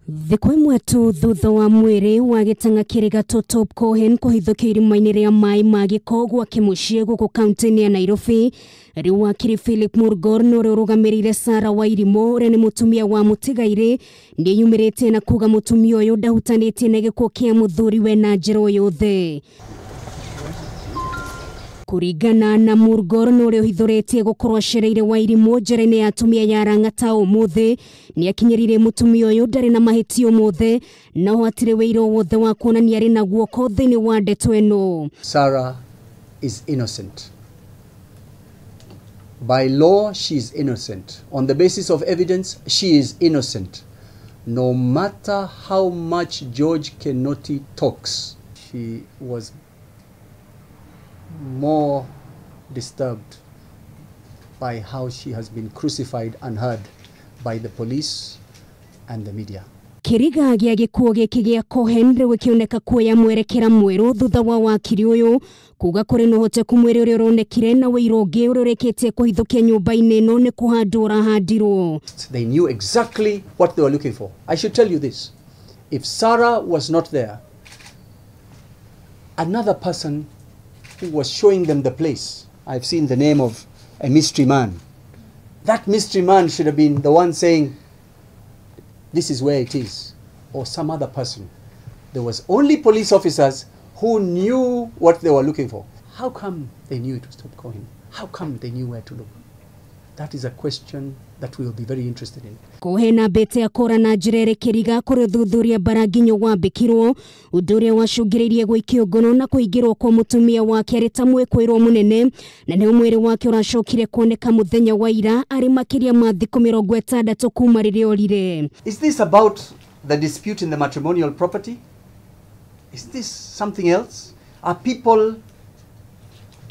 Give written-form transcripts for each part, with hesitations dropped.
Thikũ ĩmwe tu thutha wa mwĩrĩ wa gĩtang'a kĩrĩ gatũ Top Cohen kũhithũkio irima-inĩ rĩa maĩ ma gĩko gwake mũciĩ gũkũ kaunti-inĩ ya Nairobi, rĩu wakiri Philip Murgor na ũrĩa ũrũgamĩrĩire Sarah Wairimũ ũrĩa nĩ mũtumia wa mũtigairĩ nĩeyumĩrĩtie na kuga mũtumia ũyũ ndahutanĩtie na gĩkuũ kĩa mũthuriwe na njĩra o yothe. Kũringana na Murgor na ũrĩa ũhithũrĩtie gũkorwo acereire Wairimũ njĩra-inĩ ya atumia ya Lang'ata ũmũthĩ, nĩakinyĩrire mũtumia ũyũ ndarĩ na mahĩtia ũmũthĩ no hatirĩ wĩira o wothe wa kuonania arĩ na guoko thĩinĩ wa ndeto ĩno. Sarah is innocent. By law, she is innocent. On the basis of evidence, she is innocent. No matter how much George Kinoti talks, she was more disturbed by how she has been crucified unheard by the police and the media. Kĩriga gĩa gĩkuũ gĩkĩ gĩa Cohen rĩu gĩkĩoneka kuoya mwerekera mwerũ thutha wa wakiri ũyũ kuga kũrĩ na ũhoteku mwĩrĩ ũrĩa ũronekire na wĩira ũngĩ ũrĩa ũrĩkĩtie kũhithũkia nyũmba-inĩ ĩno nĩ kũhandwo ũrahandirwo. They knew exactly what they were looking for. I should tell you this. If Sarah was not there, another person who was showing them the place, I've seen the name of a mystery man. That mystery man should have been the one saying, this is where it is, or some other person. There was only police officers who knew what they were looking for. How come they knew it was Top Cohen? How come they knew where to look? That is a question that we will be very interested in. Cohen ambĩte akora na njĩra ĩrĩ kĩriga kũrĩ ũthuthuria bara nginyo wambĩkirwo ũndũ ũrĩa wacũngĩrĩirie gũikio ngono na kũingĩrwo kwa mũtumia wake arĩ ta mwĩkũĩrwo mũnene, na nĩho mwĩrĩ wake ũracokire kuoneka mũthenya wa ira arĩ makĩria ma thikũ 60 kuma rĩrĩa orire. Is this about the dispute in the matrimonial property? Is this something else? Are people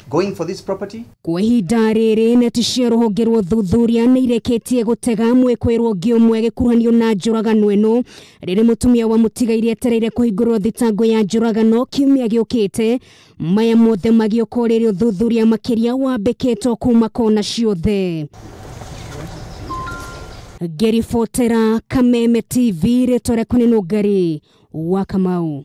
going for this property? Kwa ihinda rĩrĩ neti cia rũhonge rwa ũthuthuria nĩ irekĩtie gũtega mwĩkũĩrwo ũngĩ ũmwe agĩkuruhanio na njũragano ĩno rĩrĩ mũtumia wa mũtigairĩ etereire kũhingũrwo thitango ya njũragano kiumia gĩũkĩte. Maya mothe magĩũka rĩrĩ ũthuthuria makĩria wambĩkĩtwo kuma kona ciothe. Ngĩribotera Kameme TV, rĩtwa rĩakwa nĩ Nũngari wa Kamau.